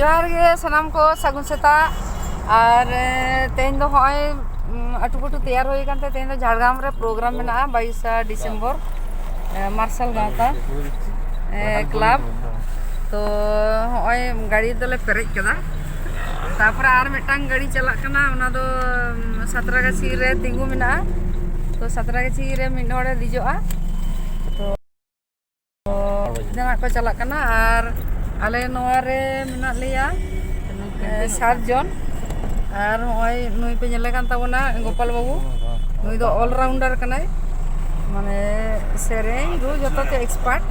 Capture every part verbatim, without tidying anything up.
ᱡᱚᱦᱟᱨ ᱜᱮ ᱥᱟᱱᱟᱢ ᱠᱚ, ᱥᱟᱹᱜᱩᱱ ᱥᱮᱛᱟᱜ᱾ ᱟᱨ ᱮ, ᱛᱮᱦᱮᱧ ᱫᱚ ᱦᱚᱸᱜᱼᱚᱭ ᱩᱢ, ᱟᱹᱴᱩ ᱯᱟᱹᱴᱩ ᱛᱮᱭᱟᱨ ᱦᱩᱭ ᱟᱠᱟᱱ ᱛᱮ ᱛᱮᱦᱮᱧ ᱫᱚ ᱡᱷᱟᱲᱜᱨᱟᱢ ᱨᱮ ᱯᱨᱳᱜᱨᱟᱢ ᱢᱮᱱᱟᱜᱼᱟ ᱵᱟᱭᱤᱥᱟ ᱰᱤᱥᱮᱢᱵᱚᱨ, ᱮ, ᱢᱟᱨᱥᱟᱞ ᱜᱟᱶᱛᱟ ᱮ, ᱠᱞᱟᱵᱽ᱾ ᱛᱚ ᱦᱚᱸᱜᱼᱚᱭ ᱜᱟᱹᱲᱤ ᱫᱚᱞᱮ ᱯᱮᱨᱮᱡ ᱠᱟᱫᱟ᱾ ᱛᱟᱯᱚᱨᱮ ᱟᱨ ᱢᱤᱫᱴᱟᱝ ᱜᱟᱹᱲᱤ ᱪᱟᱞᱟᱜ ᱠᱟᱱᱟ, ᱚᱱᱟ ᱫᱚ ᱩᱢ, ᱥᱟᱸᱛᱨᱟᱜᱟᱪᱷᱤ ᱨᱮ ᱛᱤᱸᱜᱩ ᱢᱮᱱᱟᱜᱼᱟ᱾ ᱛᱚ ᱥᱟᱸᱛᱨᱟᱜᱟᱹᱪᱷᱤ ᱨᱮ ᱢᱤᱫ ᱦᱚᱲᱮ ᱫᱮᱡᱚᱜᱼᱟ᱾ ᱛᱚ ᱡᱟᱦᱟᱸ ᱠᱚ ᱪᱟᱞᱟᱜ ᱠᱟᱱᱟ᱾ ᱟᱨ ᱟᱞᱮ ᱱᱚᱣᱟ ᱨᱮ ᱢᱮᱱᱟᱜ ᱞᱮᱭᱟ ᱮ, ᱥᱟᱛ ᱡᱚᱱ᱾ ᱟᱨ ᱱᱚᱜᱼᱚᱭ ᱱᱩᱭ ᱯᱮ ᱧᱮᱞᱮ ᱠᱟᱱ ᱛᱟᱵᱚᱱᱟ ᱜᱳᱯᱟᱞ ᱵᱟᱹᱵᱩ, ᱱᱩᱭ ᱫᱚ ᱚᱞᱨᱟᱣᱩᱱᱰᱟᱨ ᱠᱟᱱᱟᱭ, ᱢᱟᱱᱮ ᱥᱮᱨᱮᱧ ᱨᱩ ᱡᱚᱛᱚ ᱛᱮ ᱮᱠᱥᱯᱟᱨᱴ᱾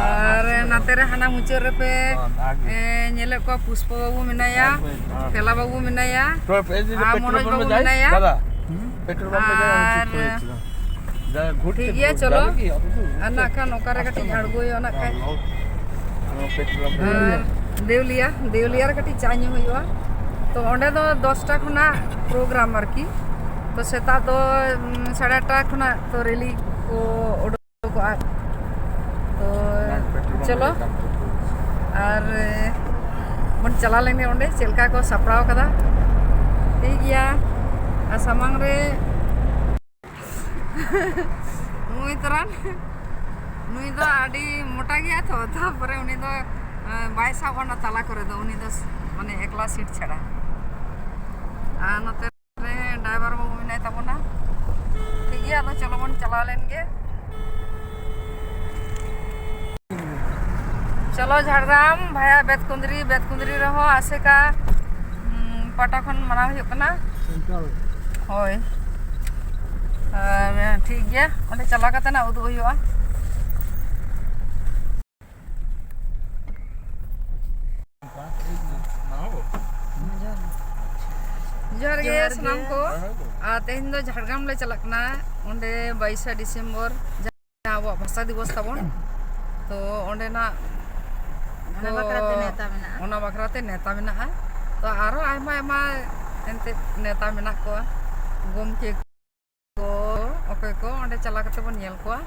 ᱟᱨ ᱱᱟᱛᱮ ᱨᱮ ᱦᱟᱱᱟ ᱢᱩᱪᱟᱹᱫ ᱨᱮᱯᱮ ᱮ, ᱧᱮᱞᱮᱫ ᱠᱚᱣᱟ ᱯᱩᱥᱯᱟ ᱵᱟᱹᱵᱩ ᱢᱮᱱᱟᱭᱟ, ᱯᱷᱮᱞᱟ ᱵᱟᱹᱵᱩ ᱢᱮᱱᱟᱭᱟ, ᱟᱨ ᱢᱚᱱᱳᱡᱽ ᱵᱟᱹᱵᱩ ᱢᱮᱱᱟᱭᱟ᱾ ᱟᱨ ᱴᱷᱤᱠ ᱜᱮᱭᱟ, ᱪᱚᱞᱚ᱾ ᱟᱨ ᱱᱟᱜ ᱠᱷᱟᱱ ᱚᱠᱟᱨᱮ ᱠᱟᱹᱴᱤᱡ ᱟᱬᱜᱚ ᱦᱩᱭᱩᱜᱼᱟ ᱱᱟᱜ ᱠᱷᱟᱱ᱾ ᱟᱨ ᱫᱮᱣᱞᱤᱭᱟ, ᱫᱮᱣᱞᱤᱭᱟ ᱨᱮ ᱠᱟᱹᱴᱤᱡ ᱪᱟ ᱧᱩ ᱦᱩᱭᱩᱜᱼᱟ᱾ ᱛᱚ ᱚᱸᱰᱮ ᱫᱚ ᱫᱚᱥᱴᱟ ᱠᱷᱚᱱᱟᱜ ᱯᱨᱳᱜᱨᱟᱢ ᱟᱨᱠᱤ᱾ ᱛᱚ ᱥᱮᱛᱟᱜ ᱫᱚ ᱩᱢ, ᱥᱟᱲᱮ ᱟᱴᱴᱟ ᱠᱷᱚᱱᱟᱜ ᱛᱚ ᱨᱮᱞᱤ ᱠᱚ ᱩᱰᱩᱠᱚᱜᱼᱟ᱾ ᱛᱚ ᱪᱚᱞᱚ ᱟᱨ ᱵᱚᱱ ᱪᱟᱞᱟᱣ ᱞᱮᱱ ᱜᱮ ᱚᱸᱰᱮ ᱪᱮᱫ ᱞᱮᱠᱟ ᱠᱚ ᱥᱟᱯᱲᱟᱣ ᱠᱟᱫᱟ᱾ ᱴᱷᱤᱠ ᱜᱮᱭᱟ, ᱟᱨ ᱥᱟᱢᱟᱝ ᱨᱮ ᱱᱩᱭ ᱛᱚᱨᱟᱱ, ᱱᱩᱭ ᱫᱚ ᱟᱹᱰᱤ ᱢᱚᱴᱟ ᱜᱮᱭᱟ ᱛᱚ, ᱛᱟᱨᱯᱚᱨᱮ ᱩᱱᱤ ᱫᱚ ᱮ, ᱵᱟᱭ ᱥᱟᱵ ᱟᱱᱟ ᱛᱟᱞᱟ ᱠᱚᱨᱮ ᱫᱚ, ᱩᱱᱤ ᱫᱚ ᱢᱟᱱᱮ ᱮᱠᱞᱟ ᱥᱤᱴ ᱪᱷᱟᱲᱟ᱾ ᱟᱨ ᱱᱚᱛᱮ ᱨᱮ ᱰᱨᱟᱭᱵᱷᱟᱨ ᱵᱟᱹᱵᱩ ᱢᱮᱱᱟᱭ ᱛᱟᱵᱚᱱᱟ᱾ ᱴᱷᱤᱠ ᱜᱮᱭᱟ, ᱟᱫᱚ ᱪᱚᱞᱚ ᱵᱚᱱ ᱪᱟᱞᱟᱣ ᱞᱮᱱ ᱜᱮ᱾ ᱪᱚᱞᱚ ᱡᱷᱟᱲᱜᱨᱟᱢ ᱵᱷᱟᱭᱟ ᱵᱮᱛᱠᱩᱸᱫᱽᱨᱤ, ᱵᱮᱛᱠᱩᱸᱫᱽᱨᱤ ᱨᱮᱦᱚᱸ ᱟᱥᱮᱠᱟ ᱩᱢ, ᱯᱟᱦᱴᱟ ᱠᱷᱚᱱ ᱢᱟᱱᱟᱣ ᱦᱩᱭᱩᱜ ᱠᱟᱱᱟ᱾ ᱦᱳᱭ, ᱟᱨ ᱴᱷᱤᱠ ᱜᱮᱭᱟ, ᱚᱸᱰᱮ ᱪᱟᱞᱟᱣ ᱠᱟᱛᱮ ᱱᱟᱜ ᱩᱫᱩᱜ ᱦᱩᱭᱩᱜᱼᱟ᱾ ᱡᱚᱦᱟᱨ ᱜᱮ ᱡᱚᱦᱟᱨ ᱥᱟᱱᱟᱢ ᱜᱮ᱾ ᱠᱚ᱾ ᱟᱨ ᱛᱮᱦᱮᱧ ᱫᱚ ᱡᱷᱟᱲᱜᱨᱟᱢ ᱞᱮ ᱪᱟᱞᱟᱜ ᱠᱟᱱᱟ, ᱚᱸᱰᱮ ᱵᱟᱭᱤᱥᱟ ᱰᱤᱥᱮᱢᱵᱚᱨ, ᱡᱟᱦᱟᱸ ᱟᱵᱚᱣᱟᱜ ᱵᱷᱟᱥᱟ ᱫᱤᱵᱚᱥ ᱛᱟᱵᱚᱱ, ᱛᱚ ᱚᱸᱰᱮᱱᱟᱜ ᱚᱱᱟ ᱠᱚ, ᱵᱟᱠᱷᱨᱟ ᱛᱮ ᱱᱮᱣᱛᱟ ᱢᱮᱱᱟᱜᱼᱟ᱾ ᱚᱱᱟ ᱵᱟᱠᱷᱨᱟ ᱛᱮ ᱱᱮᱣᱛᱟ ᱢᱮᱱᱟᱜᱼᱟ᱾ ᱛᱚ ᱟᱨᱚ ᱟᱭᱢᱟ ᱟᱭᱢᱟ ᱮᱱᱛᱮᱫ ᱱᱮᱣᱛᱟ ᱢᱮᱱᱟᱜ ᱠᱚᱣᱟ, ᱜᱚᱢᱠᱮ ᱠᱚ, ᱚᱠᱚᱭ ᱠᱚ ᱚᱸᱰᱮ ᱪᱟᱞᱟᱣ ᱠᱟᱛᱮ ᱵᱚᱱ ᱧᱮᱞ ᱠᱚᱣᱟ᱾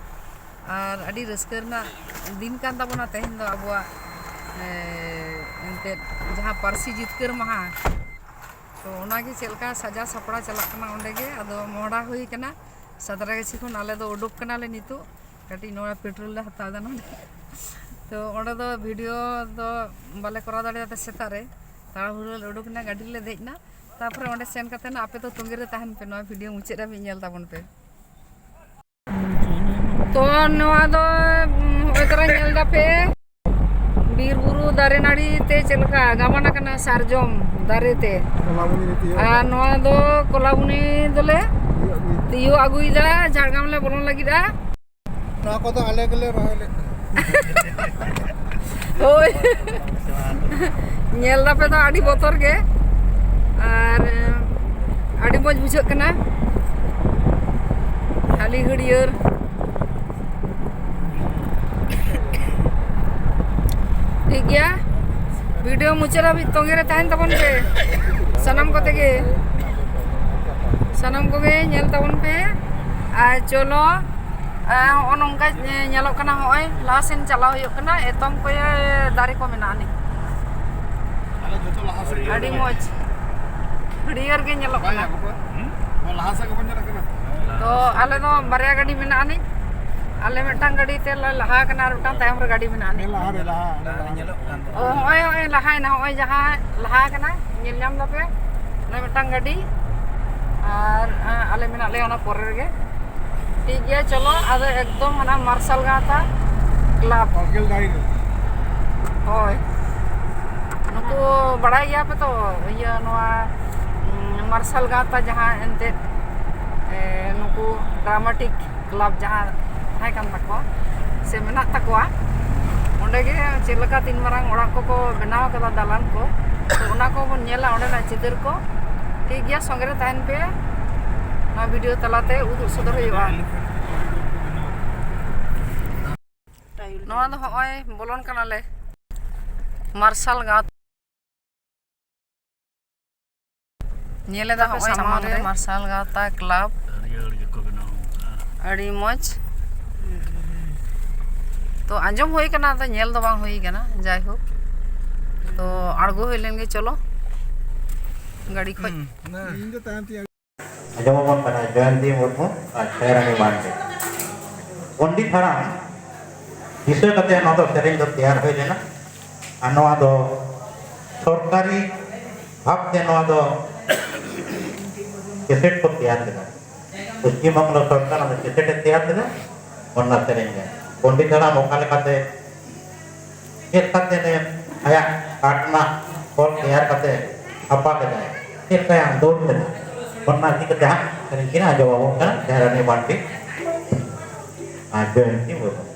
ᱟᱨ ᱟᱹᱰᱤ ᱨᱟᱹᱥᱠᱟᱹ ᱨᱮᱱᱟᱜ ᱫᱤᱱ ᱠᱟᱱ ᱛᱟᱵᱚᱱᱟ ᱛᱮᱦᱮᱧ ᱫᱚ, ᱟᱵᱚᱣᱟᱜ ᱮ, ᱮᱱᱛᱮᱫ ᱡᱟᱦᱟᱸ ᱯᱟᱹᱨᱥᱤ ᱡᱤᱛᱠᱟᱹᱨ ᱢᱟᱦᱟ, ᱛᱚ ᱚᱱᱟᱜᱮ ᱪᱮᱫ ᱞᱮᱠᱟ ᱥᱟᱡᱟᱣ ᱥᱟᱯᱲᱟᱣ ᱪᱟᱞᱟᱜ ᱠᱟᱱᱟ᱾ ᱚᱸᱰᱮ ᱜᱮ ᱟᱫᱚ ᱢᱚᱦᱰᱟ ᱦᱩᱭ ᱠᱟᱱᱟ᱾ ᱥᱟᱸᱛᱨᱟᱜᱟᱹᱪᱷᱤ ᱠᱷᱚᱱ ᱟᱞᱮ ᱫᱚ ᱩᱰᱩᱠ ᱠᱟᱱᱟᱞᱮ ᱱᱤᱛᱚᱜ᱾ ᱠᱟᱹᱴᱤᱡ ᱱᱚᱣᱟ ᱯᱮᱴᱨᱳᱞ ᱞᱮ ᱦᱟᱛᱟᱣ ᱮᱫᱟ ᱱᱚᱰᱮ᱾ ᱛᱚ ᱚᱸᱰᱮ ᱫᱚ ᱵᱷᱤᱰᱤᱭᱳ ᱫᱚ ᱵᱟᱞᱮ ᱠᱚᱨᱟᱣ ᱫᱟᱲᱮᱭᱟᱫᱟ ᱥᱮᱛᱟᱜ ᱨᱮ᱾ ᱛᱟᱲᱟᱦᱩᱲᱟᱹ ᱞᱮ ᱩᱰᱩᱠ ᱮᱱᱟ, ᱜᱟᱹᱰᱤ ᱨᱮᱞᱮ ᱫᱮᱡ ᱮᱱᱟ᱾ ᱛᱟᱨᱯᱚᱨᱮ ᱚᱸᱰᱮ ᱥᱮᱱ ᱠᱟᱛᱮ ᱱᱟ ᱟᱯᱮ ᱫᱚ ᱛᱚᱸᱜᱮ ᱨᱮ ᱛᱟᱦᱮᱱ ᱯᱮ, ᱱᱚᱣᱟ ᱵᱷᱤᱰᱤᱭᱳ ᱢᱩᱪᱟᱹᱫ ᱦᱟᱹᱵᱤᱡ ᱧᱮᱞ ᱛᱟᱵᱚᱱ ᱯᱮ᱾ ᱛᱚ ᱱᱚᱣᱟ ᱫᱚ, ᱩᱸ, ᱦᱚᱸᱜᱼᱚᱭ ᱛᱚᱨᱟ ᱧᱮᱞ ᱫᱟᱯᱮ ᱵᱤᱨ ᱵᱩᱨᱩ ᱫᱟᱨᱮ ᱱᱟᱹᱲᱤ ᱛᱮ ᱪᱮᱫ ᱞᱮᱠᱟ ᱜᱟᱵᱟᱱ ᱟᱠᱟᱱᱟ ᱥᱟᱨᱡᱚᱢ ᱫᱟᱨᱮ ᱛᱮ᱾ ᱠᱚᱞᱟᱵᱚᱱᱤ ᱨᱮ ᱛᱤᱭᱳᱜ ᱟᱨ ᱱᱚᱣᱟ ᱫᱚ ᱠᱚᱞᱟᱵᱚᱱᱤ ᱫᱚᱞᱮ ᱛᱤᱭᱳᱜ ᱟᱹᱜᱩᱭᱮᱫᱟ᱾ ᱛᱤᱭᱳᱜ ᱟᱹᱜᱩᱭᱮᱫᱟ, ᱡᱷᱟᱲᱜᱨᱟᱢ ᱞᱮ ᱵᱚᱞᱚᱱ ᱞᱟᱹᱜᱤᱫᱼᱟ᱾ ᱱᱚᱣᱟ ᱠᱚᱫᱚ ᱟᱞᱮ ᱜᱮᱞᱮ ᱨᱚᱦᱚᱭ ᱞᱮᱫ ᱛᱟᱦᱮᱸᱫ᱾ ᱦᱳᱭ᱾ ᱧᱮᱞ ᱫᱟᱯᱮ ᱫᱚ ᱟᱹᱰᱤ ᱵᱚᱛᱚᱨ ᱜᱮ, ᱟᱨ ᱟᱹᱰᱤ ᱢᱚᱡᱽ ᱵᱩᱡᱷᱟᱹᱜ ᱠᱟᱱᱟ, ᱦᱟᱹᱞᱤ ᱦᱟᱹᱨᱭᱟᱹᱲ᱾ ᱴᱷᱤᱠ ᱜᱮᱭᱟ, ᱵᱷᱤᱰᱤᱭᱳ ᱢᱩᱪᱟᱹᱫ ᱦᱟᱹᱵᱤᱡ ᱛᱚᱸᱜᱮ ᱨᱮ ᱛᱟᱦᱮᱱ ᱛᱟᱵᱚᱱ ᱯᱮ, ᱥᱟᱱᱟᱢ ᱠᱚᱛᱮ ᱜᱮ, ᱥᱟᱱᱟᱢ ᱠᱚᱜᱮ ᱧᱮᱞ ᱛᱟᱵᱚᱱ ᱯᱮ᱾ ᱟᱨ ᱪᱚᱞᱚ, ᱟᱨ ᱦᱚᱸᱜᱼᱚ ᱱᱚᱝᱠᱟ ᱧᱮᱞᱚᱜ ᱠᱟᱱᱟ, ᱦᱚᱸᱜᱼᱚᱭ ᱞᱟᱦᱟ ᱥᱮᱱ ᱪᱟᱞᱟᱣ ᱦᱩᱭᱩᱜ ᱠᱟᱱᱟ, ᱮᱛᱚᱢ ᱠᱚᱭᱮ ᱫᱟᱨᱮ ᱠᱚ ᱢᱮᱱᱟᱜᱼᱟ ᱱᱤᱡ᱾ ᱟᱞᱮ ᱡᱚᱛᱚ ᱞᱟᱦᱟ ᱥᱮᱫ ᱟᱹᱰᱤ ᱢᱚᱡᱽ, ᱦᱟᱹᱨᱭᱟᱹᱲ ᱜᱮ ᱧᱮᱞᱚᱜ ᱵᱟᱭ ᱠᱟᱱᱟ᱾ ᱧᱟᱢ ᱠᱚᱣᱟ? ᱦᱩᱸ? ᱱᱚᱣᱟ ᱞᱟᱦᱟ ᱥᱮᱫ ᱜᱮᱵᱚᱱ ᱧᱮᱞᱚᱜ ᱠᱟᱱᱟ᱾ ᱛᱚ ᱟᱞᱮ ᱫᱚ ᱵᱟᱨᱭᱟ ᱜᱟᱹᱰᱤ ᱢᱮᱱᱟᱜᱼᱟ ᱱᱤᱡ, ᱟᱞᱮ ᱢᱤᱫᱴᱟᱝ ᱜᱟᱹᱰᱤ ᱛᱮ ᱞᱮ ᱞᱟᱦᱟ ᱠᱟᱱᱟ ᱟᱨ ᱢᱤᱫᱴᱟᱝ ᱛᱟᱭᱚᱢ ᱨᱮ ᱜᱟᱹᱰᱤ ᱢᱮᱱᱟᱜᱼᱟ ᱱᱤᱡ᱾ ᱞᱟᱦᱟ ᱨᱮ ᱞᱟᱦᱟ, ᱚᱸᱰᱮ ᱞᱟᱦᱟ᱾ ᱧᱮᱞᱚᱜ ᱠᱟᱱ ᱚ, ᱦᱚᱸᱜᱼᱚᱭ, ᱦᱚᱸᱜᱼᱚᱭ ᱞᱟᱦᱟᱭᱮᱱᱟ, ᱦᱚᱸᱜᱼᱚᱭ ᱡᱟᱦᱟᱸ ᱞᱟᱦᱟ ᱠᱟᱱᱟ, ᱧᱮᱞ ᱧᱟᱢ ᱫᱟᱯᱮ, ᱚᱱᱟ ᱢᱤᱫᱴᱟᱝ ᱜᱟᱹᱰᱤ, ᱟᱨ, ᱟᱸ, ᱟᱞᱮ ᱢᱮᱱᱟᱜ ᱞᱮᱭᱟ ᱚᱱᱟ ᱯᱚᱨᱮ ᱨᱮᱜᱮ᱾ ᱴᱷᱤᱠ ᱜᱮᱭᱟ, ᱪᱚᱞᱚ, ᱟᱫᱚ ᱮᱠᱫᱚᱢ ᱦᱟᱱᱟ ᱢᱟᱨᱥᱟᱞ ᱜᱟᱶᱛᱟ ᱠᱞᱟᱵᱽ᱾ ᱵᱟᱨᱜᱮᱞ ᱰᱟᱹᱦᱤ ᱨᱮ᱾ ᱦᱳᱭ᱾ ᱱᱩᱠᱩ ᱵᱟᱲᱟᱭ ᱜᱮᱭᱟ ᱯᱮ ᱛᱚ, ᱤᱭᱟᱹ, ᱱᱚᱣᱟ, ᱩᱸ, ᱢᱟᱨᱥᱟᱞ ᱜᱟᱶᱛᱟ ᱡᱟᱦᱟᱸ ᱮᱱᱛᱮᱫ, ᱮ, ᱱᱩᱠᱩ ᱰᱨᱟᱢᱟᱴᱤᱠ ᱠᱞᱟᱵᱽ ᱡᱟᱦᱟᱸ ᱛᱟᱦᱮᱸ ᱠᱟᱱ ᱛᱟᱠᱚᱣᱟ ᱥᱮ ᱢᱮᱱᱟᱜ ᱛᱟᱠᱚᱣᱟ, ᱚᱸᱰᱮ ᱜᱮ ᱪᱮᱫ ᱞᱮᱠᱟ ᱛᱤᱱ ᱢᱟᱨᱟᱝ ᱚᱲᱟᱜ ᱠᱚᱠᱚ ᱵᱮᱱᱟᱣ ᱠᱟᱫᱟ, ᱫᱟᱞᱟᱱ ᱠᱚ, ᱛᱚ ᱚᱱᱟ ᱠᱚᱵᱚᱱ ᱧᱮᱞᱟ, ᱚᱸᱰᱮᱱᱟᱜ ᱪᱤᱛᱟᱹᱨ ᱠᱚ᱾ ᱴᱷᱤᱠ ᱜᱮᱭᱟ, ᱥᱚᱸᱜᱮ ᱨᱮ ᱛᱟᱦᱮᱱ ᱯᱮ, ᱱᱚᱣᱟ ᱵᱷᱤᱰᱤᱭᱳ ᱛᱟᱞᱟᱛᱮ ᱩᱫᱩᱜ ᱥᱚᱫᱚᱨ ᱦᱩᱭᱩᱜᱼᱟ᱾ ᱱᱚᱣᱟ ᱫᱚ ᱦᱚᱸᱜᱼᱚᱭ ᱵᱚᱞᱚᱱ ᱠᱟᱱᱟᱞᱮ ᱢᱟᱨᱥᱟᱞ ᱜᱟᱶᱛᱟ᱾ ᱧᱮᱞ ᱮᱫᱟ ᱦᱚᱸᱜᱼᱚᱭ ᱥᱟᱢᱟᱝ ᱨᱮ ᱢᱟᱨᱥᱟᱞ ᱜᱟᱶᱛᱟ ᱠᱞᱟᱵᱽ᱾ ᱦᱟᱹᱨᱭᱟᱹᱲ ᱜᱮᱠᱚ ᱵᱮᱱᱟᱣ ᱟᱠᱟᱫᱼᱟ᱾ ᱟᱹᱰᱤ ᱢᱚᱡᱽ᱾ ᱛᱚ ᱟᱸᱡᱚᱢ ᱦᱩᱭ ᱠᱟᱱᱟ, ᱟᱫᱚ ᱧᱮᱞ ᱫᱚ ᱵᱟᱝ ᱦᱩᱭ ᱠᱟᱱᱟ᱾ ᱡᱟᱭᱦᱳᱠ, ᱛᱚ ᱟᱬᱜᱚ ᱦᱩᱭ ᱞᱮᱱ ᱜᱮ, ᱪᱚᱞᱚ ᱜᱟᱹᱰᱤ ᱠᱷᱚᱡ᱾ ᱤᱧ ᱫᱚ ᱛᱟᱭᱚᱢ ᱛᱮ ᱟᱸᱡᱚᱢᱟᱵᱚᱱ ᱠᱟᱱᱟ ᱡᱚᱭᱚᱱᱛᱤ ᱢᱩᱨᱢᱩ ᱟᱨ ᱠᱷᱟᱭᱨᱟᱱᱤ ᱢᱟᱱᱰᱤ᱾ ᱯᱚᱱᱰᱤᱛ ᱦᱟᱲᱟᱢ ᱫᱤᱥᱟᱹ ᱠᱟᱛᱮ ᱱᱚᱣᱟ ᱫᱚ ᱥᱮᱨᱮᱧ ᱫᱚ ᱛᱮᱭᱟᱨ ᱦᱩᱭ ᱞᱮᱱᱟ᱾ ᱟᱨ ᱱᱚᱣᱟ ᱫᱚ ᱥᱚᱨᱠᱟᱨᱤ ᱵᱷᱟᱵᱽ ᱛᱮ ᱱᱚᱣᱟ ᱫᱚ ᱠᱮᱥᱮᱴ ᱠᱚ ᱛᱮᱭᱟᱨ ᱞᱮᱫᱟ᱾ ᱯᱚᱥᱪᱤᱢ ᱵᱟᱝᱞᱟ ᱥᱚᱨᱠᱟᱨ ᱚᱱᱟ ᱠᱮᱥᱮᱴ ᱮ ᱛᱮᱭᱟᱨ ᱞᱮᱫᱟ᱾ ᱚᱱᱟ ᱥᱮᱨᱮᱧ ᱜᱮ ᱯᱚᱱᱰᱤᱛ ᱦᱟᱲᱟᱢ ᱚᱠᱟ ᱞᱮᱠᱟᱛᱮ ᱪᱮᱫ ᱠᱟᱛᱮ ᱟᱭᱟᱜ ᱠᱟᱴ ᱨᱮᱱᱟᱜ ᱚᱞ ᱛᱮᱭᱟᱨ ᱠᱟᱛᱮ ᱪᱷᱟᱯᱟ ᱞᱮᱫᱟᱭ, ᱪᱮᱫ ᱞᱮᱠᱟᱭ ᱟᱱᱫᱳᱞ ᱞᱮᱫᱟ, ᱚᱱᱟ ᱤᱫᱤ ᱠᱟᱛᱮ ᱦᱟᱸᱜ ᱥᱮᱨᱮᱧ ᱠᱤᱱ ᱟᱸᱡᱚᱢ ᱟᱵᱚᱱ ᱠᱟᱱᱟ ᱠᱷᱟᱭᱨᱟᱱᱤ ᱢᱟᱱᱰᱤ ᱟᱨ ᱡᱚᱭᱚᱱᱛᱤ ᱢᱩᱨᱢᱩ᱾